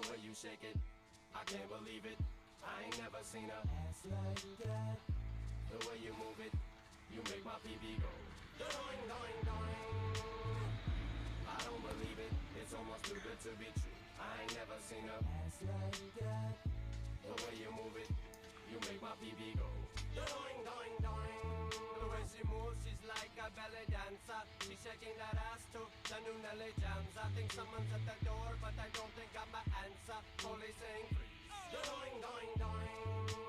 Way you shake it, I can't believe it. I ain't never seen a ass like that. The way you move it, you make my PB go. Doing, doing, doing. I don't believe it. It's almost too good to be true. I ain't never seen a ass like that. The way you move it, you make my PB go. Doing, doing, doing. The way she moves, she's like a belly dancer. She's shaking that ass to the new Nelly jams. I think someone's at the door, but I don't think I'm my answer. Police saying freeze. Doing, doing, doing.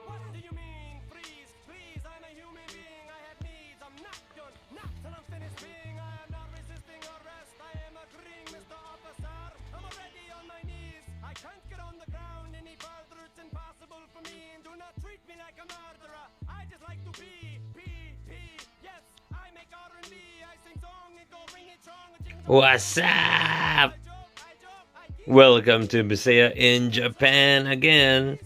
What do you mean, freeze? Please, I'm a human being. I have needs. I'm not done. Not till I'm finished being. I am not resisting arrest. I am agreeing, Mr. Officer. I'm already on my knees. I can't get on the ground any further. It's impossible for me. And do not treat me like a murderer. I just like to be P P. Yes, I make R&B. I sing song and go ring it strong. What's up? Welcome to Bisaya in Japan again.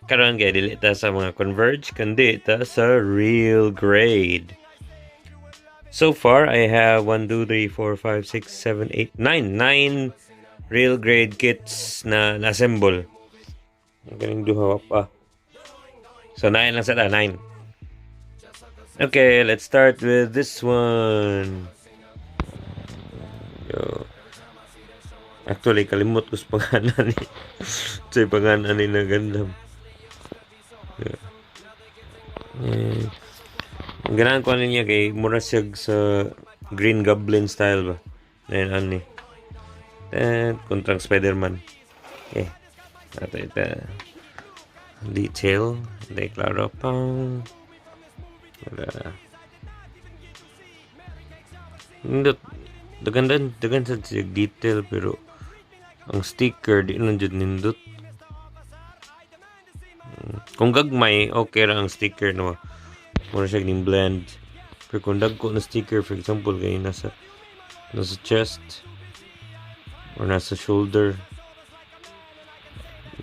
Karon kay dili ta sa mga Converge, kundi ta sa real grade. So far, I have 1, 2, 3, 4, 5, 6, 7, 8, 9. 9 real grade kits na na-assemble. Ang galing duha pa. So, 9 lang sa 9. Okay, let's start with this one. Yo. Actually, kalimot ko sa pangalan ni. Sa pangalan ni na Gundam. Yeah. Eh, ang ganahan ko niya kay mura siya sa Green Goblin style ba. Ayun, ani. Eh, kontrang Spider-Man. Okay. Ato ito. Detail. Hindi klaro pang. Wala. Nindot. Dagan dagan sa siya detail, pero ang sticker di lang jud nindot. Kung gagmay, okay ra ang sticker, no. Mura siya ning blend. Pero kung dagko na sticker, for example, kay nasa chest or nasa shoulder,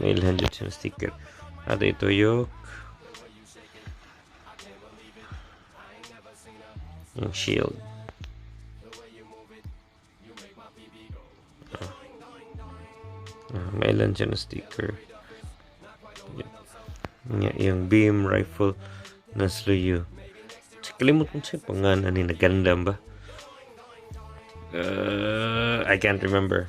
may ilhan jud siya na sticker. Ato ito yok. Yung shield. Ah, may ilan siya na sticker. Yep. Nga, yung beam rifle na sluyo. Kalimot ko siya pangalan ni na Gundam ba? I can't remember.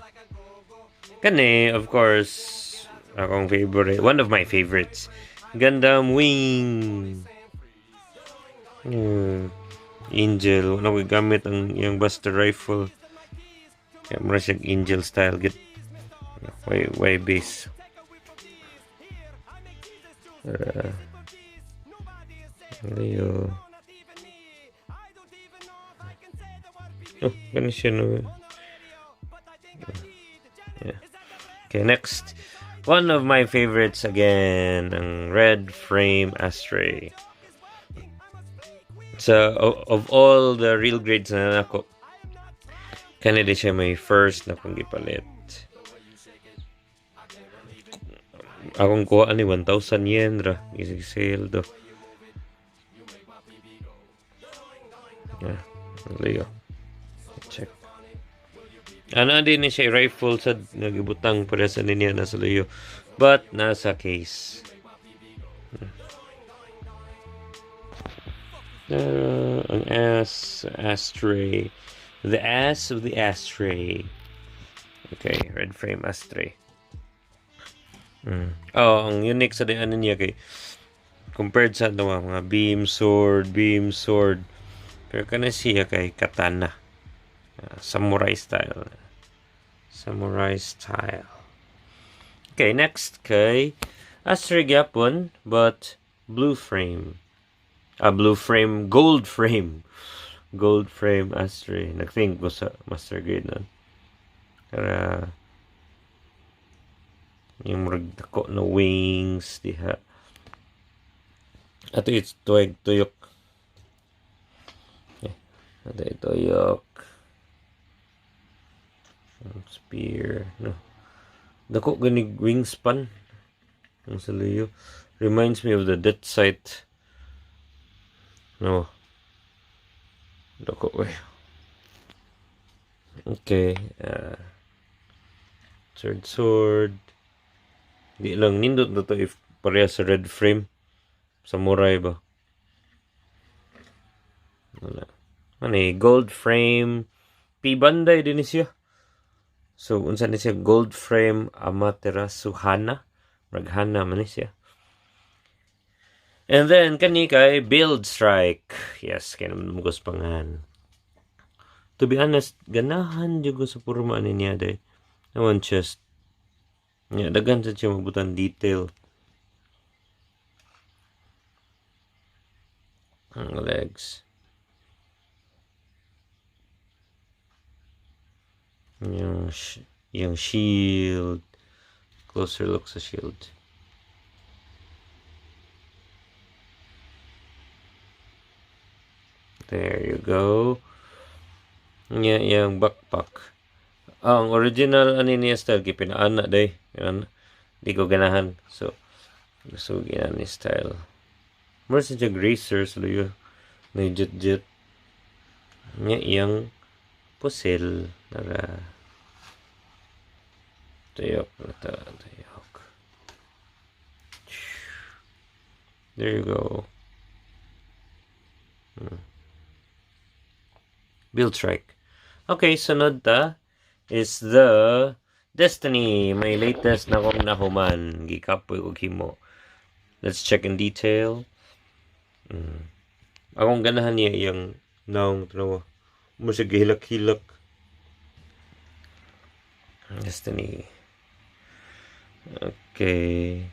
Kani, of course, akong favorite, one of my favorites, Gundam Wing. Angel, wala ko gamit ang iyang Buster Rifle. Kaya mura siya Angel style. Get Y base. Leo. Oh, ganun siya, no? Yeah. Okay, next. One of my favorites again, ang Red Frame Astray. So, of all the real grades na nako, kani di siya may first na kong gipalit. Akong kuha ni 1,000 yen ra. Isig sale do. Yeah, Leo. Check. Ano din ni siya rifle sa nagibutang para sa niya nasa Leo. But nasa case. Ang ass, Astray. The ass of the Astray. Okay, Red Frame Astray. Oh, ang unique sa ano niya kay compared sa ano, mga beam sword, beam sword. Pero kana siya kay katana. Samurai style. Samurai style. Okay, next kay Astray gyapon, but blue frame. Ah, blue frame, gold frame. Gold frame Astray. Nag-think ko sa master grade nun. Kaya yung murag dako na wings diha. Ato it's tuyok tuyok. Eh, ato tuyok. Spear, no. Dako ganig wingspan. Ang saluyo. Reminds me of the Death Scythe. No. Dako eh. Okay. Third sword. Di lang nindot na to if pareha sa red frame. Samurai ba? Wala. Ano eh, gold frame. P Bandai din ni siya. So, unsa ni siya? Gold frame Amaterasu Hana. Raghana man ni siya. And then, kani kay Build Strike. Yes, kaya naman mo pangan. To be honest, ganahan jud ko sa porma ani niya day. I want chest. Yeah, daghan sa siya mabutan detail. Ang legs. Yung shield. Closer look sa shield. There you go. Yeah, yung backpack. Ang original ani niya style kay pinaana day. Yan. Di ko ganahan. So gusto ko ginani style. More sa siya racer sa luyo. Na jet jet. Nya iyang pusil. Nara. Tuyok na ta. Tuyok. There you go. Build Strike. Okay, sunod ta is the Destiny. May latest na kong nahuman. Gikapoy og himo. Let's check in detail. Akong ganahan niya iyang naong trawa. Mo siya gihilak-hilak. Destiny. Okay.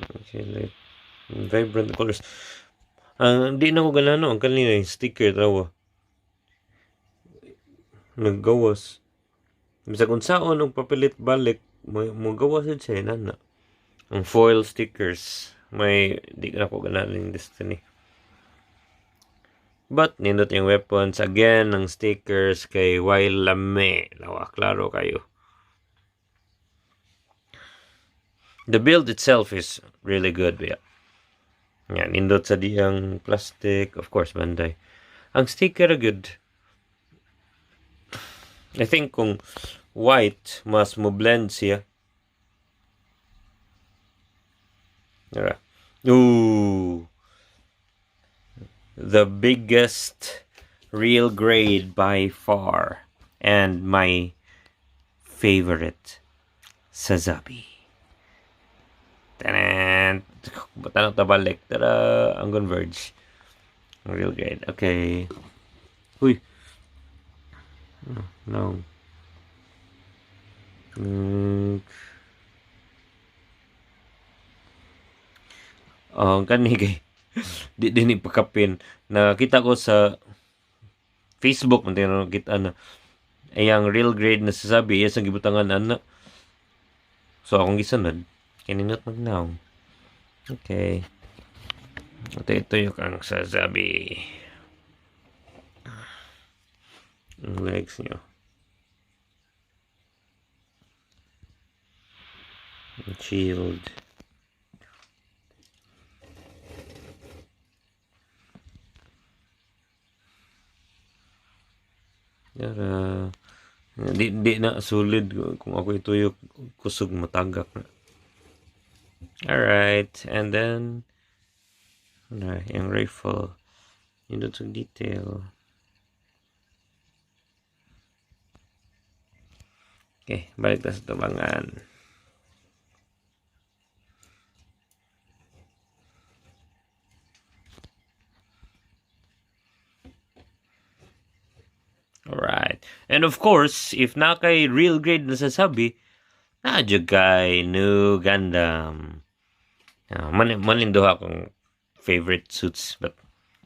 Okay, like, vibrant colors. Ang di na ko ganahan no, ang kanina yung sticker trawa. Naggawas. Bisag unsaon og papilit balik, mo gawas jud siya nana. Ang foil stickers, may di na ko ganahan yung Destiny. But nindot yung weapons again ang stickers kay way lame. Lawa klaro kayo. The build itself is really good, yeah. Yan, nindot sa diyang plastic, of course, Bandai. Ang sticker good. I think kung white, mas mo blend siya. Tara. Ooh. The biggest real grade by far. And my favorite, Sazabi. Tanan! Tanong tabalik. Tara! Ang Converge. Ang real grade. Okay. Uy! No. Oh, ang kani kay di din ipakapin. Nakita ko sa Facebook, man tinanong kita na ayang real grade na sasabi, iya sa gibutangan ana. So akong gisunod, kininot magnaong. Okay. Ito yung ang sasabi. Ang legs niyo. Ang shield. Yara. Di na solid kung ako ituyok kusog matagak na. Alright, and then na yung rifle. Yun sa detail. Okay, balik na sa tubangan. Alright. And of course, if na kay real grade na sasabi, na jud kay New Gundam. Maninduha akong favorite suits, but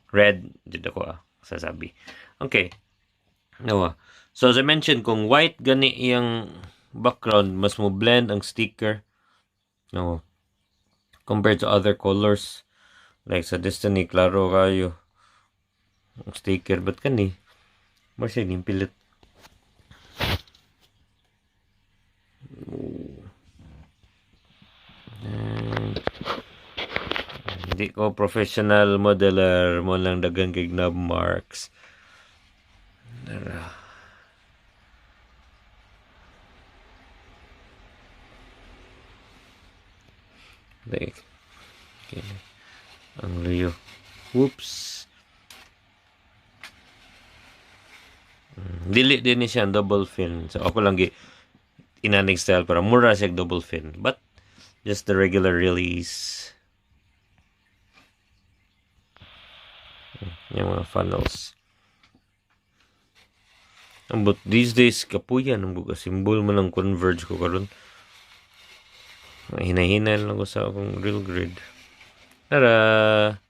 red jud ako sasabi. Okay. Nawa. So as I mentioned, kung white gani iyang background, mas mo blend ang sticker. No. Compared to other colors. Like sa Destiny, klaro kayo ang sticker, but kani more siya pilit. And, hindi ko professional modeler mo lang dagan kay knob marks. Dara. Like, okay. Ang luyo. Whoops. Dili din ni siya ang double fin. So ako lang gi inanig style para mura siya double fin. But just the regular release. Yung mga funnels. But these days, kapuyan ang buka. Symbol man ang Converge ko karon. Hinay-hinay lang ko sa akong real grade. Tara!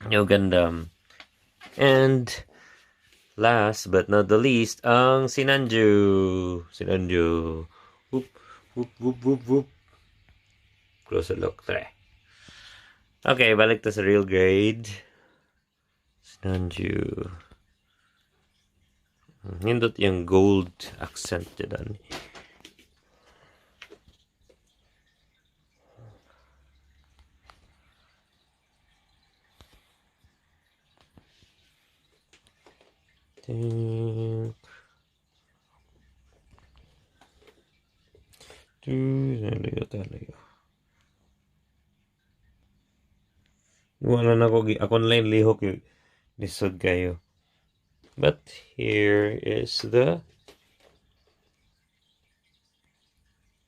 New Gundam. And last but not the least, ang Sinanju. Sinanju. Whoop, whoop, whoop, whoop, whoop. Closer look, try. Okay, balik to sa real grade. Sinanju. Nindot yung gold accent dyan. Think. Two, layo talayo. Wala na ko, ako online lihok yung lisod kayo. But here is the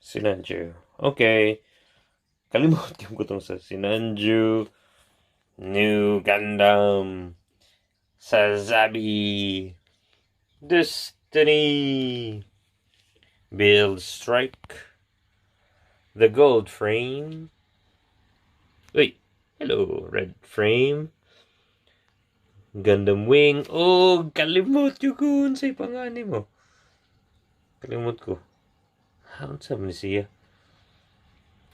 Sinanju. Okay. Kalimot yung ko tong sa Sinanju. New Gundam. Sazabi. Destiny. Build Strike. The Gold Frame. Wait. Hello, Red Frame. Gundam Wing. Oh, kalimot yung ko. Unsay pangani mo. Kalimot ko. Unsa man siya?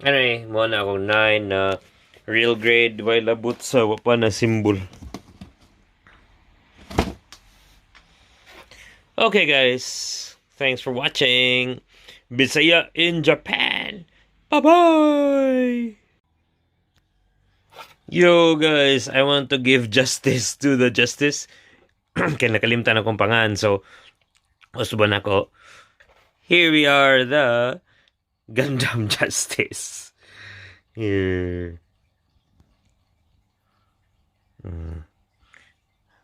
Anyway, mo na akong 9 na real grade while labot sa wa pa na symbol. Okay guys, thanks for watching. Bisaya in Japan. Bye-bye! Yo guys, I want to give justice to the justice. Kaya nakalimtan akong pangan, so gusto ba nako? Here we are, the Gundam Justice. Here.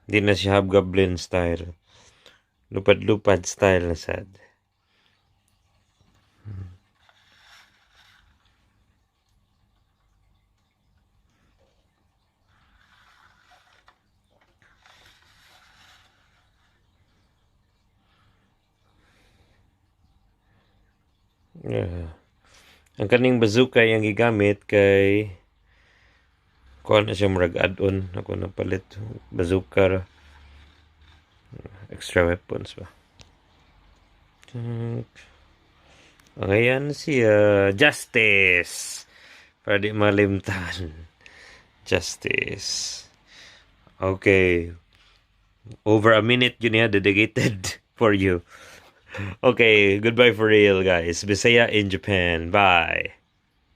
Di na siya Hobgoblin style. Lupad-lupad style na sad. Yeah. Ang kaning bazooka yung gigamit kay kuan na siya murag add-on ako napalit bazooka ra. Extra weapons ba. Ayan siya Justice. Para di malimtan. Justice. Okay. Over a minute yun niya dedicated for you. Okay, goodbye for real, guys. Bisaya in Japan. Bye.